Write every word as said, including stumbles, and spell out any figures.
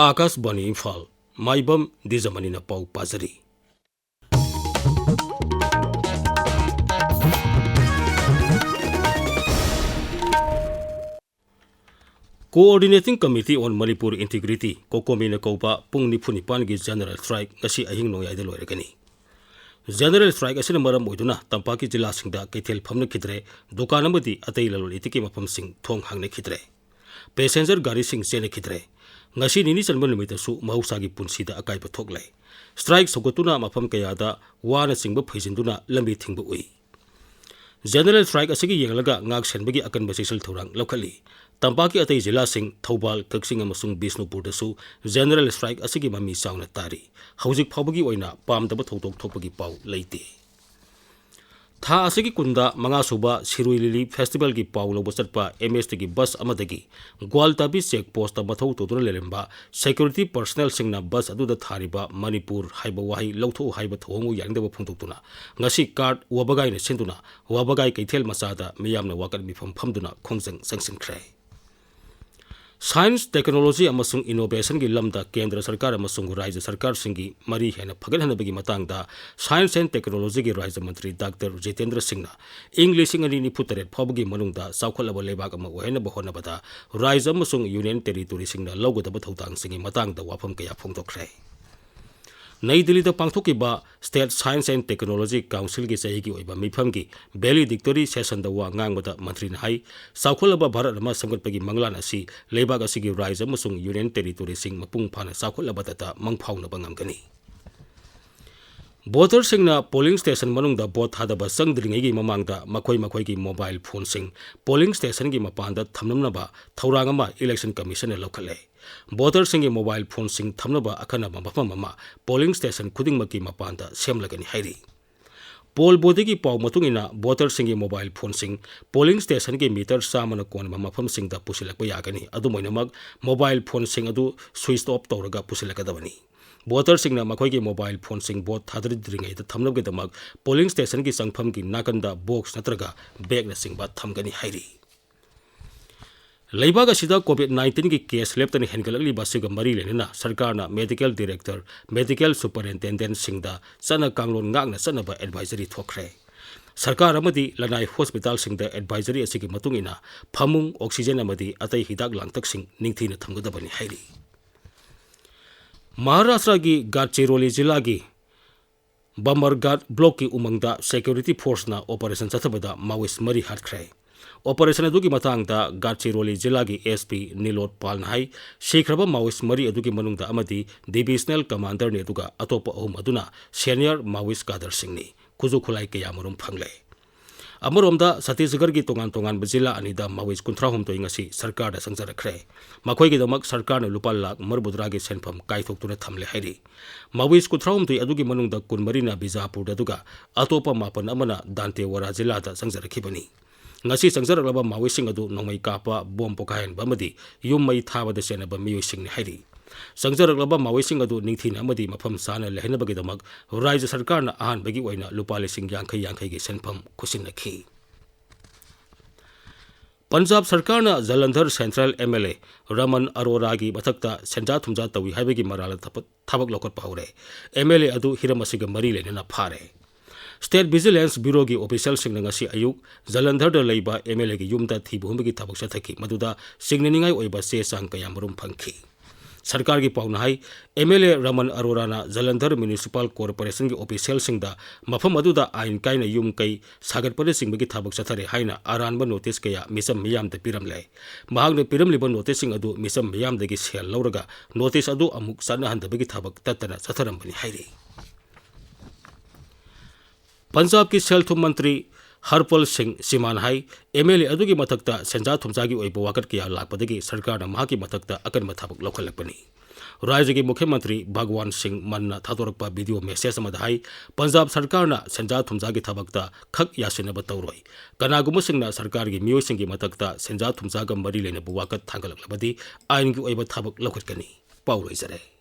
ꯑꯥꯀꯥꯁꯕꯥꯅꯤ ꯏꯝꯐꯥꯜ, ꯃꯥꯏꯕꯝ ꯗꯤꯖꯃꯅꯤꯅ ꯄꯥꯎ ꯄꯥꯖꯔꯤ꯫ Coordinating Committee on Manipur Integrity, ꯀꯣꯀꯣꯃꯤꯅ ꯀꯧꯕ ꯄꯨꯡ ꯅꯤꯐꯨ ꯅꯤꯄꯥꯟꯒꯤ General Strike ꯉꯁꯤ ꯑꯍꯤꯡ ꯅꯣꯡꯌꯥꯏꯗ ꯂꯣꯏꯔꯒꯅꯤ꯫ General Strike ꯑꯁꯤꯅ ꯃꯔꯝ ꯑꯣꯏꯗꯨꯅ ꯇꯝꯄꯥꯛꯀꯤ ꯖꯤꯂꯥꯁꯤꯡꯗ ꯀꯩꯊꯦꯜ ꯐꯝꯅꯈꯤꯗ꯭ꯔꯦ, ꯗꯨꯀꯥꯟ ꯑꯃꯗꯤ ꯑꯇꯩ ꯂꯂꯣꯟ ꯏꯇꯤꯛꯀꯤ ꯃꯐꯝꯁꯤꯡ ꯊꯣꯡ ꯍꯥꯡꯅꯈꯤꯗ꯭ꯔꯦ꯫ Passenger ꯒꯥꯔꯤꯁꯤꯡ ꯆꯦꯟꯅꯈꯤꯗ꯭ꯔꯦ꯫ ꯉꯁꯤ ꯅꯤꯅꯤ ꯆꯟꯕ ꯅꯨꯃꯤꯠꯇꯁꯨ ꯃꯍꯧꯁꯥꯒꯤ ꯄꯨꯟꯁꯤꯗ ꯑꯀꯥꯏꯕ ꯊꯣꯛꯂꯦ꯫ Strike ꯁꯧꯒꯠꯇꯨꯅ ꯃꯐꯝ ꯀꯌꯥꯗ ꯋꯥꯅꯆꯤꯡꯕ ꯐꯩꯖꯤꯟꯗꯨꯅ ꯂꯝꯕꯤ ꯊꯤꯡꯕ ꯎꯏ꯫ General Strike ꯑꯁꯤꯒꯤ ꯌꯦꯡꯂꯒ ꯉꯥꯛ ꯁꯦꯟꯕꯒꯤ ꯑꯀꯟꯕ ꯆꯦꯛꯁꯤꯜ ꯊꯧꯔꯥꯡ ꯂꯧꯈꯠꯂꯤ꯫ ꯇꯝꯄꯥꯛꯀꯤ ꯑꯇꯩ ꯖꯤꯂꯥꯁꯤꯡ, ꯊꯧꯕꯥꯜ, ꯀꯛꯆꯤꯡ ꯑꯃꯁꯨꯡ ꯕꯤꯁꯅꯨꯄꯨꯔꯗꯁꯨ General Strike ꯑꯁꯤꯒꯤ ꯃꯃꯤ ꯆꯥꯎꯅ ꯇꯥꯔꯤ꯫ ꯍꯧꯖꯤꯛ ꯐꯥꯎꯕꯒꯤ ꯑꯣꯏꯅ ꯄꯥꯝꯗꯕ ꯊꯧꯗꯣꯛ ꯊꯣꯛꯄꯒꯤ ꯄꯥꯎ ꯂꯩꯇꯦ꯫ ꯊꯥ ꯑꯁꯤꯒꯤ ꯀꯨꯟꯗ ꯃꯉꯥ ꯁꯨꯕ ꯁꯤꯔꯨꯏ ꯂꯤꯂꯤ Festival ꯒꯤ ꯄꯥꯎ ꯂꯧꯕ ꯆꯠꯄ M S T ꯒꯤ bus ꯑꯃꯗꯒꯤ ꯒ꯭ꯋꯥꯜꯇꯥꯕꯤ check post ꯇ ꯃꯊꯧ ꯇꯧꯗꯨꯅ ꯂꯩꯔꯝꯕ security personnel ꯁꯤꯡꯅ bus ꯑꯗꯨꯗ ꯊꯥꯔꯤꯕ "ꯃꯅꯤꯄꯨꯔ" ꯍꯥꯏꯕ ꯋꯥꯍꯩ ꯂꯧꯊꯣꯛꯎ ꯍꯥꯏꯕ ꯊꯧꯑꯣꯡꯕꯨ ꯌꯥꯅꯤꯡꯗꯕ ꯐꯣꯡꯗꯣꯛꯇꯨꯅ ꯉꯁꯤ ꯀꯥꯔꯠ ꯋꯥꯕꯒꯥꯏꯅ ꯁꯤꯟꯗꯨꯅ ꯋꯥꯕꯒꯥꯏ ꯀꯩꯊꯦꯜ ꯃꯆꯥꯗ ꯃꯤꯌꯥꯝꯅ ꯋꯥꯀꯠ ꯃꯤꯐꯝ ꯐꯝꯗꯨꯅ ꯈꯣꯡꯖꯪ ꯆꯪꯁꯤꯟꯈ꯭ꯔꯦ꯫ Science, Technology ꯑꯃꯁꯨꯡ Innovation ꯒꯤ ꯂꯝꯗ ꯀꯦꯟꯗ꯭ꯔ ꯁꯔꯀꯥꯔ ꯑꯃꯁꯨꯡ ꯔꯥꯖ꯭ꯌ ꯁꯔꯀꯥꯔꯁꯤꯡꯒꯤ ꯃꯔꯤ ꯍꯦꯟꯅ ꯐꯒꯠꯍꯟꯅꯕꯒꯤ ꯃꯇꯥꯡꯗ Science and Technology ꯒꯤ ꯔꯥꯖ꯭ꯌ ꯃꯟꯇ꯭ꯔꯤ ꯗꯥꯛꯇꯔ ꯖꯤꯇꯦꯟꯗ꯭ꯔ ꯁꯤꯡꯅ ꯏꯪ ꯂꯤꯁꯤꯡ ꯑꯅꯤ ꯅꯤꯐꯨ ꯇꯔꯦꯠ ꯐꯥꯎꯕꯒꯤ ꯃꯅꯨꯡꯗ ꯆꯥꯎꯈꯠꯂꯕ ꯂꯩꯕꯥꯛ ꯑꯃ ꯑꯣꯏꯍꯟꯅꯕ ꯍꯣꯠꯅꯕꯗ ꯔꯥꯖ꯭ꯌ ꯑꯃꯁꯨꯡ Union Territory ꯁꯤꯡꯅ ꯂꯧꯒꯗꯕ ꯊꯧꯗꯥꯡꯁꯤꯡꯒꯤ ꯃꯇꯥꯡꯗ ꯋꯥꯐꯝ ꯀꯌꯥ ꯐꯣꯡꯗꯣꯛꯈ꯭ꯔꯦ꯫ ꯅꯩ ꯗꯤꯜꯂꯤꯗ ꯄꯥꯡꯊꯣꯛꯈꯤꯕ State Science and Technology Council ꯒꯤ ꯆꯍꯤꯒꯤ ꯑꯣꯏꯕ ꯃꯤꯐꯝꯒꯤ valedictory session ꯗ ꯋꯥ ꯉꯥꯡꯕꯗ ꯃꯟꯇ꯭ꯔꯤꯅ ꯍꯥꯏ, ꯆꯥꯎꯈꯠꯂꯕ ꯚꯥꯔꯠ ꯑꯃ ꯁꯦꯝꯒꯠꯄꯒꯤ ꯃꯪꯂꯥꯟ ꯑꯁꯤ ꯂꯩꯕꯥꯛ ꯑꯁꯤꯒꯤ ꯔꯥꯖ꯭ꯌ ꯑꯃꯁꯨꯡ Union Territory ꯁꯤꯡ ꯃꯄꯨꯡ ꯐꯥꯅ ꯆꯥꯎꯈꯠꯂꯕꯗꯇ ꯃꯪ ꯐꯥꯎꯅꯕ ꯉꯝꯒꯅꯤ꯫ Voter ꯁꯤꯡꯅ polling station ꯃꯅꯨꯡꯗ vote ꯊꯥꯗꯕ ꯆꯪꯗ꯭ꯔꯤꯉꯩꯒꯤ ꯃꯃꯥꯡꯗ ꯃꯈꯣꯏ ꯃꯈꯣꯏꯒꯤ mobile phone ꯁꯤꯡ polling station ꯒꯤ ꯃꯄꯥꯟꯗ ꯊꯝꯂꯝꯅꯕ ꯊꯧꯔꯥꯡ ꯑꯃ Election Commission ꯅ ꯂꯧꯈꯠꯂꯦ꯫ Voter ꯁꯤꯡꯒꯤ mobile phone ꯁꯤꯡ ꯊꯝꯅꯕ ꯑꯈꯟꯅꯕ ꯃꯐꯝ ꯑꯃ polling station ꯈꯨꯗꯤꯡꯃꯛꯀꯤ ꯃꯄꯥꯟꯗ ꯁꯦꯝꯂꯒꯅꯤ ꯍꯥꯏꯔꯤ꯫ Poll body ꯒꯤ ꯄꯥꯎ ꯃꯇꯨꯡ ꯏꯟꯅ, voter ꯁꯤꯡꯒꯤ mobile phone ꯁꯤꯡ polling station ꯒꯤ meter ꯆꯥꯝꯃꯅ ꯀꯣꯟꯕ ꯃꯐꯝꯁꯤꯡꯗ ꯄꯨꯁꯤꯜꯂꯛꯄ ꯌꯥꯒꯅꯤ꯫ ꯑꯗꯨꯝ ꯑꯣꯏꯅꯃꯛ, mobile phone ꯁꯤꯡ ꯑꯗꯨ switch off ꯇꯧꯔꯒ ꯄꯨꯁꯤꯜꯂꯛꯀꯗꯕꯅꯤ꯫ Voter ꯁꯤꯡꯅ ꯃꯈꯣꯏꯒꯤ mobile phone ꯁꯤꯡ vote ꯊꯥꯗꯔꯤꯉꯩꯗ ꯊꯝꯅꯕꯒꯤꯗꯃꯛ polling station ꯒꯤ ꯆꯪꯐꯝꯒꯤ ꯅꯥꯀꯟꯗ box ꯅꯠꯇ꯭ꯔꯒ bag ꯅꯆꯤꯡꯕ ꯊꯝꯒꯅꯤ ꯍꯥꯏꯔꯤ꯫ ꯂꯩꯕꯥꯛ ꯑꯁꯤꯗ COVID nineteenꯒꯤ case ꯂꯦꯞꯇꯅ ꯍꯦꯟꯒꯠꯂꯛꯂꯤꯕ ꯑꯁꯤꯒ ꯃꯔꯤ ꯂꯩꯅꯅ ꯁꯔꯀꯥꯔꯅ medical director, medical superintendentꯁꯤꯡꯗ ꯆꯠꯅ ꯀꯥꯡꯂꯣꯟ ꯉꯥꯛꯅ ꯆꯠꯅꯕ advisory ꯊꯣꯛꯈ꯭ꯔꯦ꯫ ꯁꯔꯀꯥꯔ ꯑꯃꯗꯤ ꯂꯅꯥꯏ hospitalꯁꯤꯡꯗ advisory ꯑꯁꯤꯒꯤ ꯃꯇꯨꯡ ꯏꯟꯅ ꯐꯃꯨꯡ, oxygen ꯑꯃꯗꯤ ꯑꯇꯩ ꯍꯤꯗꯥꯛ ꯂꯥꯡꯊꯛꯁꯤꯡ ꯅꯤꯡꯊꯤꯅ ꯊꯝꯒꯗꯕꯅꯤ ꯍꯥꯏꯔꯤ꯫ ꯃꯍꯥꯔꯥꯁꯇ꯭ꯔꯒꯤ ꯒꯥꯗꯆꯤꯔꯣꯂꯤ ꯖꯤꯂꯥꯒꯤ ꯕꯃꯔꯒꯥꯗ blockꯀꯤ ꯎꯃꯪꯗ security forceꯅ operation ꯆꯠꯊꯕꯗ Maoist ꯃꯔꯤ ꯍꯥꯠꯈ꯭ꯔꯦ꯫ Operation ꯑꯗꯨꯒꯤ ꯃꯇꯥꯡꯗ ꯒꯥꯗꯆꯤꯔꯣꯂꯤ ꯖꯤꯂꯥꯒꯤ SP ꯅꯤꯂꯣꯠ ꯄꯥꯜꯅ ꯍꯥꯏ, ꯁꯤꯈ꯭ꯔꯕ Maoist ꯃꯔꯤ ꯑꯗꯨꯒꯤ ꯃꯅꯨꯡꯗ ꯑꯃꯗꯤ divisional commanderꯅꯤ, ꯑꯗꯨꯒ ꯑꯇꯣꯞꯄ ꯑꯍꯨꯝ ꯑꯗꯨꯅ senior Maoist cadreꯁꯤꯡꯅꯤ꯫ ꯈꯨꯠꯁꯨ ꯈꯨꯠꯂꯥꯏ ꯀꯌꯥꯃꯔꯨꯝ ꯐꯪꯂꯦ꯫ ꯑꯃꯔꯣꯝꯗ, ꯁꯠꯇꯤꯁꯒꯔꯒꯤ ꯇꯣꯉꯥꯟ ꯇꯣꯉꯥꯟꯕ ꯖꯤꯂꯥ ꯑꯅꯤꯗ Maoist ꯀꯨꯟꯊ꯭ꯔꯥ ꯍꯨꯝꯗꯣꯏ ꯉꯁꯤ ꯁꯔꯀꯥꯔꯗ ꯆꯪꯖꯔꯛꯈ꯭ꯔꯦ꯫ ꯃꯈꯣꯏꯒꯤꯗꯃꯛ ꯁꯔꯀꯥꯔꯅ ꯂꯨꯄꯥ ꯂꯥꯈ ꯃꯔꯤꯐꯨꯇꯔꯥꯒꯤ ꯁꯦꯟꯐꯝ ꯀꯥꯏꯊꯣꯛꯇꯨꯅ ꯊꯝꯂꯦ ꯍꯥꯏꯔꯤ꯫ Maoist ꯀꯨꯟꯊ꯭ꯔꯥ ꯍꯨꯝꯗꯣꯏ ꯑꯗꯨꯒꯤ ꯃꯅꯨꯡꯗ ꯀꯨꯟꯃꯔꯤꯅ ꯕꯤꯖꯥꯄꯨꯔꯗ, ꯑꯗꯨꯒ ꯑꯇꯣꯞꯄ ꯃꯥꯄꯟ ꯑꯃꯅ ꯗꯥꯟꯇꯦꯋꯥꯔꯥ ꯖꯤꯂꯥꯗ ꯆꯪꯖꯔꯛꯈꯤꯕꯅꯤ꯫ ꯉꯁꯤ ꯆꯪꯖꯔꯛꯂꯕ Maoistꯁꯤꯡ ꯑꯗꯨ ꯅꯣꯡꯃꯩ ꯀꯥꯞꯄ, ꯕꯣꯝ ꯄꯣꯈꯥꯏꯍꯟꯕ ꯑꯃꯗꯤ ꯌꯨꯝ ꯃꯩ ꯊꯥꯕꯗ ꯆꯦꯟꯅꯕ ꯃꯤꯑꯣꯏꯁꯤꯡꯅꯤ ꯍꯥꯏꯔꯤ꯫ ꯆꯪꯖꯔꯛꯂꯕ Maoistꯁꯤꯡ ꯑꯗꯨ ꯅꯤꯡꯊꯤꯅ ꯑꯃꯗꯤ ꯃꯐꯝ ꯆꯥꯅ ꯂꯩꯍꯟꯅꯕꯒꯤꯗꯃꯛ ꯔꯥꯖ꯭ꯌ ꯁꯔꯀꯥꯔꯅ ꯑꯍꯥꯟꯕꯒꯤ ꯑꯣꯏꯅ ꯂꯨꯄꯥ ꯂꯤꯁꯤꯡ ꯌꯥꯡꯈꯩ ꯌꯥꯡꯈꯩꯒꯤ ꯁꯦꯟꯐꯝ ꯈꯨꯠꯁꯤꯟꯅꯈꯤ꯫ ꯄꯟꯖꯥꯕ ꯁꯔꯀꯥꯔꯅ ꯖꯂꯟꯙꯔ Central MLA ꯔꯃꯟ ꯑꯔꯣꯔꯥꯒꯤ ꯃꯊꯛꯇ ꯁꯦꯟꯖꯥ ꯊꯨꯝꯖꯥ ꯇꯧꯏ ꯍꯥꯏꯕꯒꯤ ꯃꯔꯥꯜꯗ ꯊꯕꯛ, ꯊꯕꯛ ꯂꯧꯈꯠꯄ ꯍꯧꯔꯦ꯫ MLA ꯑꯗꯨ ꯍꯤꯔꯝ ꯑꯁꯤꯒ ꯃꯔꯤ ꯂꯩꯅꯅ ꯐꯥꯔꯦ꯫ State Vigilance Bureauꯒꯤ officialꯁꯤꯡꯅ ꯉꯁꯤ ꯑꯌꯨꯛ ꯖꯂꯟꯙꯔꯗ ꯂꯩꯕ MLAꯒꯤ ꯌꯨꯝꯗ ꯊꯤꯕ ꯍꯨꯝꯕꯒꯤ ꯊꯕꯛ ꯆꯠꯊꯈꯤ, ꯃꯗꯨꯗ ꯆꯤꯡꯅꯅꯤꯡꯉꯥꯏ ꯑꯣꯏꯕ ꯆꯦ ꯆꯥꯡ ꯀꯌꯥꯃꯔꯨꯝ ꯐꯪꯈꯤ꯫ ꯁꯔꯀꯥꯔꯒꯤ ꯄꯥꯎꯅ ꯍꯥꯏ, MLA ꯔꯃꯟ ꯑꯔꯣꯔꯥꯅ ꯖꯂꯟꯙꯔ Municipal Corporationꯒꯤ officialꯁꯤꯡꯗ ꯃꯐꯝ ꯑꯗꯨꯗ ꯑꯥꯏꯟ ꯀꯥꯏꯅ ꯌꯨꯝ ꯀꯩ ꯁꯥꯒꯠꯄꯅꯆꯤꯡꯕꯒꯤ ꯊꯕꯛ ꯆꯠꯊꯔꯦ ꯍꯥꯏꯅ ꯑꯔꯥꯟꯕ notice ꯀꯌꯥ ꯃꯤꯆꯝ ꯃꯤꯌꯥꯝꯗ ꯄꯤꯔꯝꯂꯦ꯫ ꯃꯍꯥꯛꯅ ꯄꯤꯔꯝꯂꯤꯕ noticeꯁꯤꯡ ꯑꯗꯨ ꯃꯤꯆꯝ ꯃꯤꯌꯥꯝꯗꯒꯤ ꯁꯦꯜ ꯂꯧꯔꯒ notice ꯑꯗꯨ ꯑꯃꯨꯛ ꯆꯠꯅꯍꯟꯗꯕꯒꯤ ꯊꯕꯛ ꯇꯠꯇꯅ ꯆꯠꯊꯔꯝꯕꯅꯤ ꯍꯥꯏꯔꯤ꯫ ꯄꯟꯖꯥꯕꯀꯤ ꯁꯦꯜ ꯊꯨꯝ ꯃꯟꯇ꯭ꯔꯤ ꯍꯔꯄꯜ ꯁꯤꯡ ꯆꯤꯃꯥꯟ ꯍꯥꯏ, MLA ꯑꯗꯨꯒꯤ ꯃꯊꯛꯇ ꯁꯦꯟꯖꯥ ꯊꯨꯝꯖꯥꯒꯤ ꯑꯣꯏꯕ ꯋꯥꯀꯠ ꯀꯌꯥ ꯂꯥꯛꯄꯗꯒꯤ ꯁꯔꯀꯥꯔꯅ ꯃꯍꯥꯛꯀꯤ ꯃꯊꯛꯇ ꯑꯀꯟꯕ ꯊꯕꯛ ꯂꯧꯈꯠꯂꯛꯄꯅꯤ꯫ ꯔꯥꯖ꯭ꯌꯒꯤ ꯃꯨꯈ꯭ꯌ ꯃꯟꯇ꯭ꯔꯤ ꯚꯒꯋꯥꯟ ꯁꯤꯡ ꯃꯟꯅ ꯊꯥꯗꯣꯔꯛꯄ video message ꯑꯃꯗ ꯍꯥꯏ, ꯄꯟꯖꯥꯕ ꯁꯔꯀꯥꯔꯅ ꯁꯦꯟꯖꯥ ꯊꯨꯝꯖꯥꯒꯤ ꯊꯕꯛꯇ ꯈꯛ ꯌꯥꯁꯤꯟꯅꯕ ꯇꯧꯔꯣꯏ꯫ ꯀꯅꯥꯒꯨꯝꯕꯁꯤꯡꯅ ꯁꯔꯀꯥꯔꯒꯤ ꯃꯤꯑꯣꯏꯁꯤꯡꯒꯤ ꯃꯊꯛꯇ ꯁꯦꯟꯖꯥ ꯊꯨꯝꯖꯥꯒ ꯃꯔꯤ ꯂꯩꯅꯕ ꯋꯥꯀꯠ ꯊꯥꯡꯒꯠꯂꯛꯂꯕꯗꯤ ꯑꯥꯏꯟꯒꯤ ꯑꯣꯏꯕ ꯊꯕꯛ ꯂꯧꯈꯠꯀꯅꯤ꯫ ꯄꯥꯎ ꯂꯣꯏꯖꯔꯦ꯫